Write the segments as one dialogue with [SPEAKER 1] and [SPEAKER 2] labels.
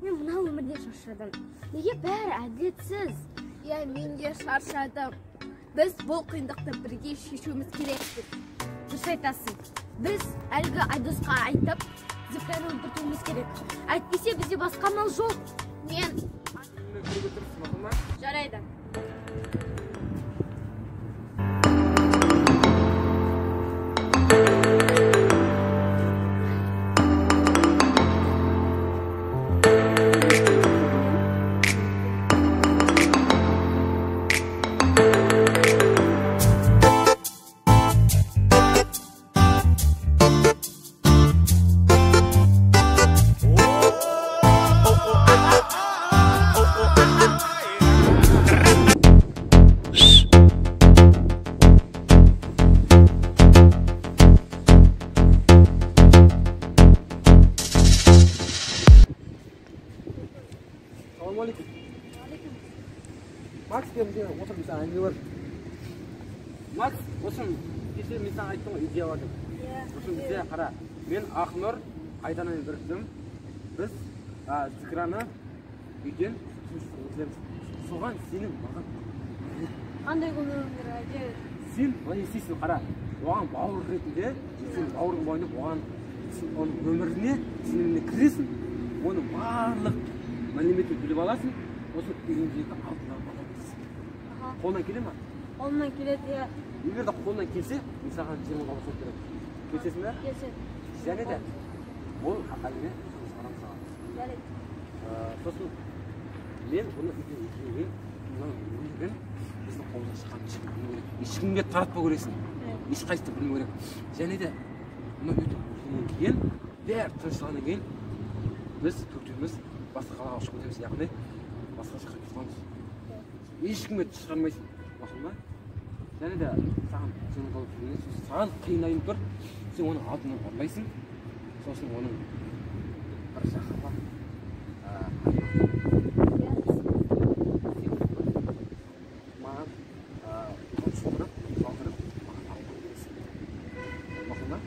[SPEAKER 1] Мен мына өмірден шаршадым. Неге бәрі әділетсіз?
[SPEAKER 2] Иә, мен де шаршадым. Біз бұл қиындықты бірге шешуіміз керекпіз.
[SPEAKER 1] Дұрыс айтасың. Біз әлгі Айдосқа айтып, Зікіраны өлтіртуіміз керек. Әйтпесе бізде басқа амал жоқ.
[SPEAKER 2] Мен
[SPEAKER 1] Жарайды.
[SPEAKER 3] Макс, бізге отырып біз әңгіме бар. Макс, осы кеше мен саған айттым ғой, идея бар деп. Осы бізде қара, мен Ақнұр, Айданамен біріктім. Біз Зікіраны үйден өлтіреміз. Соған сенің маған
[SPEAKER 1] қандай көмегің керек, айта?
[SPEAKER 3] Сен былай істейсің, қара. Оған бауыр ретінде, сен бауырың бойынып, оған оның өміріне, сеніміне кіресің, оның барлық мәліметін біліп аласың, осы үйіндегі алтын алып. Қолынан келе ма?
[SPEAKER 1] Қолынан келеді, иә.
[SPEAKER 3] Егер де қолынан келсе, мен саған 20 доллар сатып беремін. Келісесің бе?
[SPEAKER 1] Келісемін.
[SPEAKER 3] Және де ол әңгіме шығарамын саған.
[SPEAKER 1] Жарайды.
[SPEAKER 3] Сосын мен бұны үйден өлтіргеннен мына өлігін біздің қолымыздан шыққанын ешкім білмеу керек. Ешкімге таратпау керексің. Ешқайсысы білмеу керек. Және де мына үйді өлтіргеннен кейін, бәрі тынышталғаннан кейін біз төртеуміз басқа қалаға ұшып кетеміз, яғни басқа жаққа кетіп қаламыз. Ешкімге шығармайсың, мақұл ма? Және де саған 20 доллар бергеннен сосын саған қиынайын тұр, сен оның алтынын ұрлайсың, сосын оның бір жаққа маған тұншықтырып, салдырып, маған алып бересің. Мақұл ма?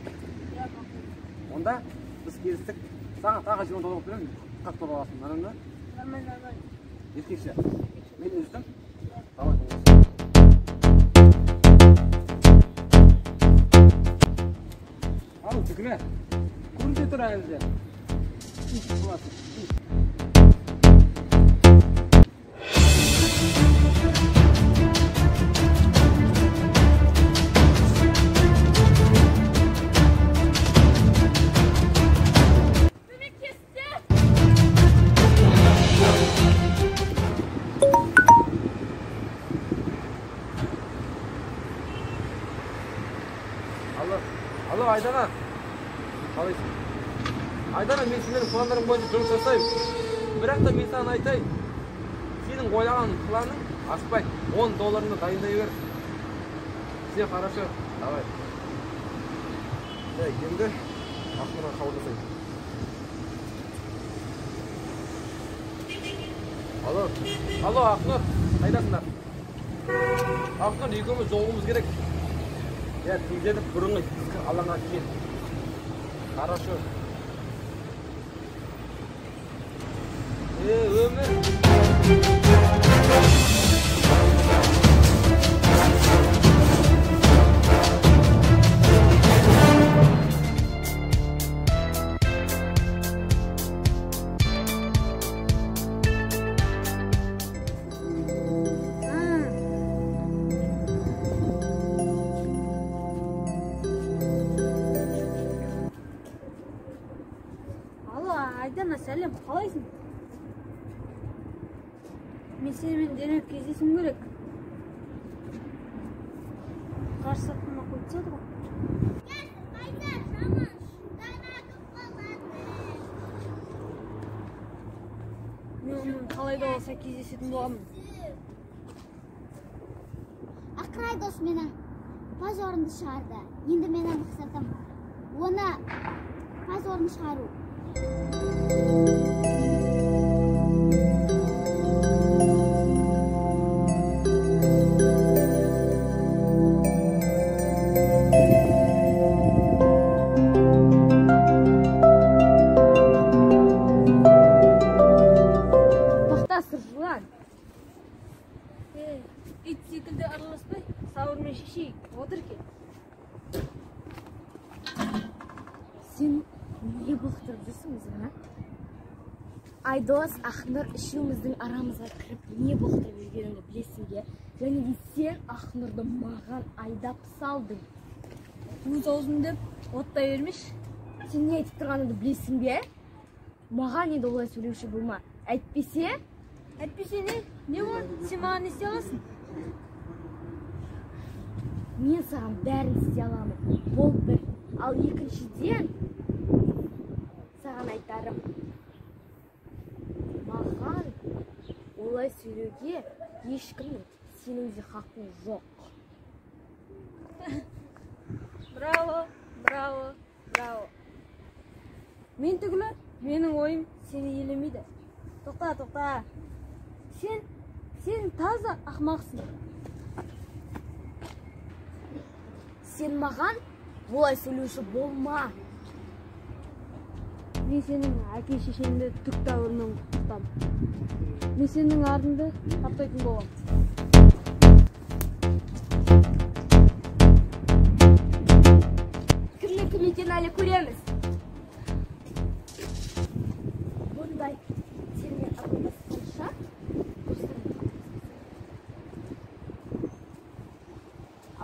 [SPEAKER 1] Иә, мақұл.
[SPEAKER 3] Онда біз келістік. Саған тағы 20 доллар беремін, 40 доллар аласың, нормально?
[SPEAKER 1] Нормально, нормально.
[SPEAKER 3] Еркекше. Мен үздім. Давай, ал, Зікірі, көрінде тұр әлі де. Ит боласың, ит. Алло, Айдана. Қалайсың? Айдана, мен сендердің пландарың бойынша жұмыс жасаймын. Бірақ та мен саған айтайын, сенің ойлаған планың аспайды. 10 долларыңды дайындай бер. Все хорошо, давай. Так, енді Ақнұрға хабарласайын. Алло, алло, Ақнұр, қайдасыңдар? Ақнұр, екеуміз жолығуымыз керек. Иә, тездетіп бұрынғы ескі алаңға кел. Хорошо. Өмір.
[SPEAKER 1] Айдана, сәлем, қалайсың? Мен сенімен дереу кездесуім керек. Қарсы сатқанға қойып тастады ғой. Мен онымен қалай да болса кездесетін боламын.
[SPEAKER 4] Ақыр Айдос менің позорымды шығарды. Енді менің мақсатым оны позорын шығару.
[SPEAKER 2] бауырмен шешейік. Отыр кел.
[SPEAKER 1] Сен не бұлықтырып жүрсің өзің, а? Айдос, Ақнұр үшеуміздің арамызға кіріп не бұлықтырып жүргеніңді білесің бе? Және де сен Ақнұрды маған айдап салдың.
[SPEAKER 2] Өз аузым деп оттай бермеші.
[SPEAKER 1] Сен не айтып тұрғаныңды білесің бе? Маған енді олай сөйлеуші болма. Әйтпесе?
[SPEAKER 2] Әйтпесе не? Не болады? Сен маған не істей аласың?
[SPEAKER 1] Мен саған бәрін істей аламын. Бұл бір. Ал екіншіден саған айтарым, маған олай сөйлеуге ешкімнің, сенің де хақың жоқ.
[SPEAKER 2] Браво, браво, браво. Мен түгілі, менің ойым сені елемейді. Тоқта, тоқта. Сен таза ақмақсың.
[SPEAKER 1] Сен маған олай сөйлеуші болма.
[SPEAKER 2] Мен сенің әке шешеңді түк тәуірмен құттықтам. Мен сенің арыңды таптайтын боламын.
[SPEAKER 1] Кімнің кім екенін әлі көреміз. Бұндай сенімен ақылдасқанша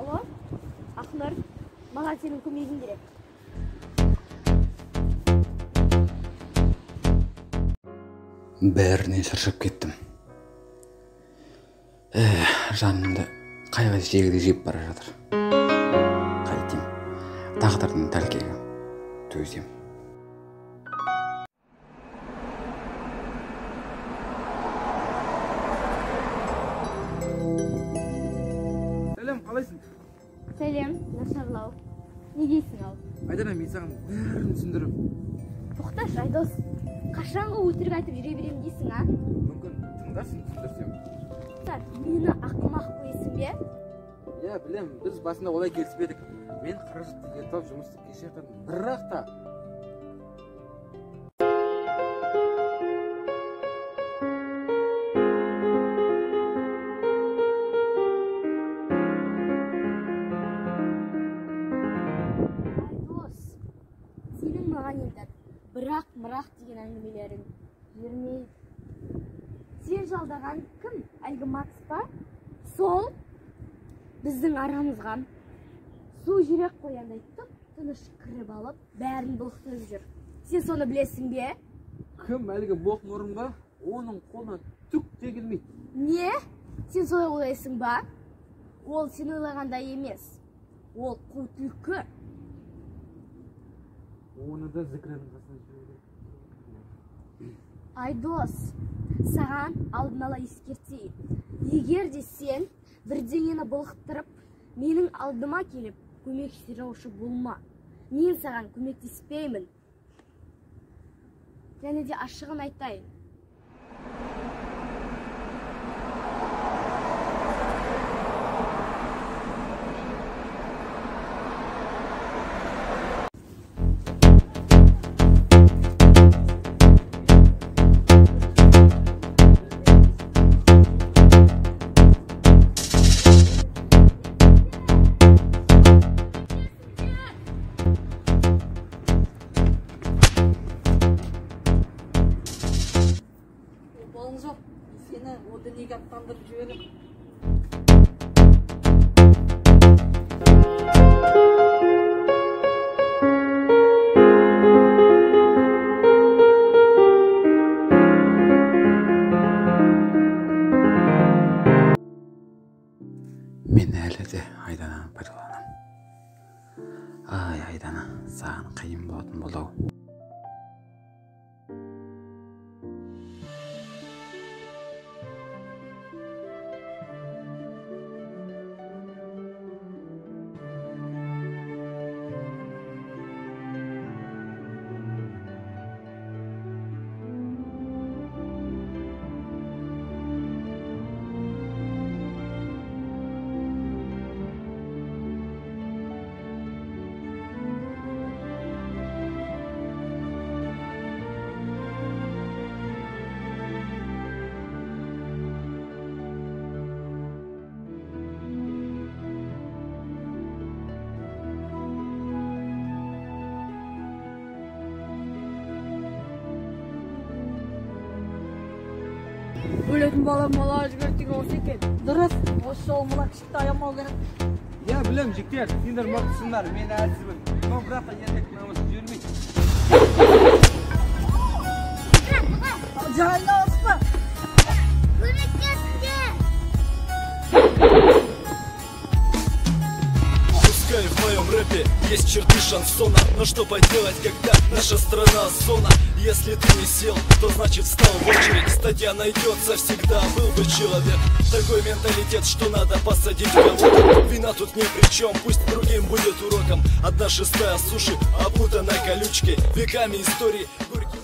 [SPEAKER 1] Алло, Ақнұр, маған сенің көмегің керек.
[SPEAKER 3] Бәрінен шаршап кеттім. Жанымды қай-қай жегідей жеп бара жатыр. Қайтем, тағдырдың тәлкегі, төзем. Сәлем, қалайсың?
[SPEAKER 1] Сәлем, нашарлау. Не дейсің ал?
[SPEAKER 3] Айдана, мен саған бәрін түсіндіріп.
[SPEAKER 1] Тоқташы, Айдос. Қашанғы өтірік айтып жүре беремін дейсің, а?
[SPEAKER 3] Мүмкін тыңдарсың, түсіндірсем.
[SPEAKER 1] Мені ақымақ қойсың бе?
[SPEAKER 3] Иә, білем, біз басында олай келіспедік. Мен қаражатты ертіп алып жұмыс істеп кеше жатырмын. Бірақ та
[SPEAKER 1] Айдос, сенің маған енді бірақ мырақ деген әңгімелерің жүрмейді. Сен жалдаған кім? Әлгі Макс па? Сол біздің арамызға су жүрек қояндай тып-тыныш кіріп алып, бәрін былықтырып жүр. Сен соны білесің бе?
[SPEAKER 3] Кім әлгі боқ мұрын ба? Оның қолынан түк те келмейді.
[SPEAKER 1] Не? Сен солай ойлайсың ба? Ол сен ойлағандай емес. Ол қу түлкі.
[SPEAKER 3] Оны да Зікірәнің қасына жіберу керек.
[SPEAKER 1] Айдос, саған алдын ала ескертейін. Егер де сен бірдеңені былықтырып, менің алдыма келіп көмек сұраушы болма. Мен саған көмектеспеймін. Және де ашығын айтайын.
[SPEAKER 5] Жоқ, сені о дүниеге аттандырып жіберем.
[SPEAKER 3] Мен әлі де Айдананы пайдаланам. Ай, Айдана, саған қиын болатын болды-ау.
[SPEAKER 2] Өлетін бала мала жіберді деген осы екен.
[SPEAKER 5] Дұрыс, осы жолы мына күшікті аямау керек.
[SPEAKER 3] Иә, білем, жігіттер, сендер мықтысыңдар, мен әлсізбін. Но бірақ та еркек намысы жібермейді.
[SPEAKER 5] Жайналыспа!
[SPEAKER 4] Көмектесіңдер!
[SPEAKER 6] Пускай в моем рэпе есть черты шансона, но что поделать, когда наша страна зона. Если ты не сел, то значит встал в очередь. Статья найдется всегда, был бы человек. Такой менталитет, что надо посадить кого-то. Вина тут ни при чем, пусть другим будет уроком. 1/6 суши опутана колючкой. Веками истории горьким.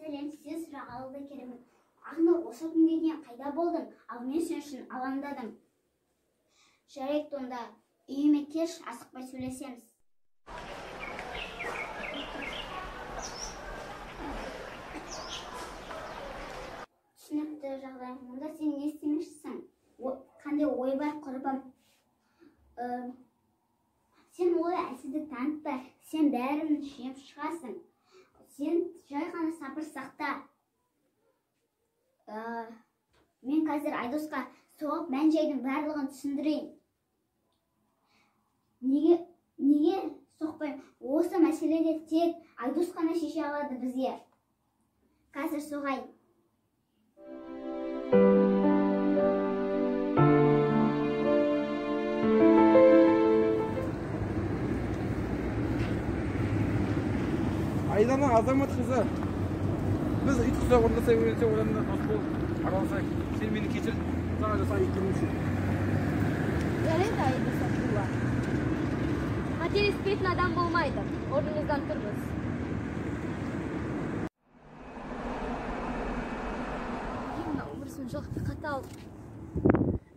[SPEAKER 4] Сәлем, сізден сұрақ алуды керемін. Ақнұр, осы күнге дейін қайда болдың? Ал мен сен үшін алаңдадым. Жарайды онда, үйіме келші, асықпай сөйлесеміз. Түсінікті жағдай. Онда сен не істемекшісің? Қандай ой бар, құрбым? Сен олай әлсіздік танытпа, сен бәрін жеңіп шығасың. Сен жай ғана сабыр сақта. Мен қазір Айдосқа соғып мән-жайдың барлығын түсіндірейін. Неге соқпаймын? Осы мәселеде тек Айдос қана шеше алады бізге. Қазір соғайын.
[SPEAKER 3] Айдана Азамат қызы, біз ит құсап орындасай, өлсе одан да дос болып араласайық. Сен мені кешір, саған жасаған иттігім үшін.
[SPEAKER 1] Жарайды, Айдос Абдулла. Қателеспейтін адам болмайды. Орныңыздан тұрыңыз. Неге мына өмір соншалықты қатал?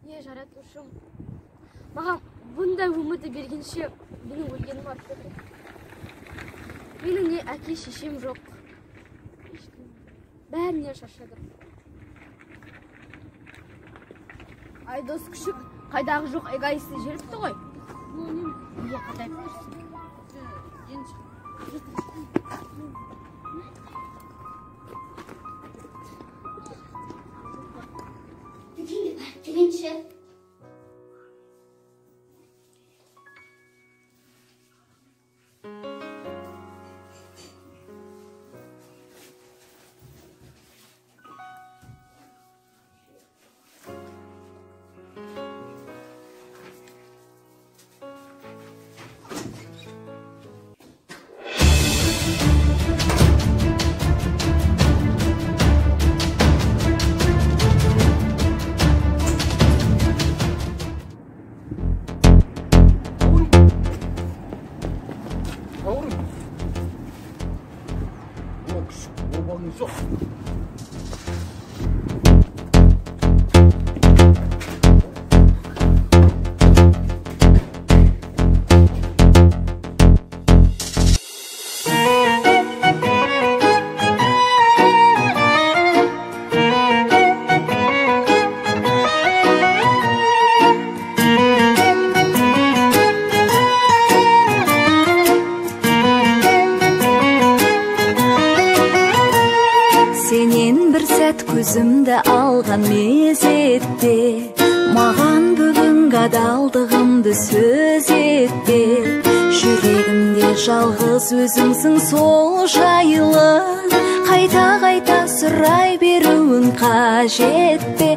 [SPEAKER 1] Не, жаратушым, маған бұндай өмірді бергенше менің өлгенім артық. Менің не әке шешем жоқ. Ешкім. Бәрінен шаршадым. Айдос күшік қайдағы жоқ эгоисті жеріпті ғой. Неге қатайып тұрсың?
[SPEAKER 4] Дүкенге барып келейінші.
[SPEAKER 3] Бауырым. Мына күшік обалың жоқ.
[SPEAKER 7] Сенен бір сәт көзімді алған мезетте, маған бүгінгі адалдығымды сөз етпе. Жүрегімде жалғыз өзіңсің сол жайлы, қайта-қайта сұрай беруің қажет пе?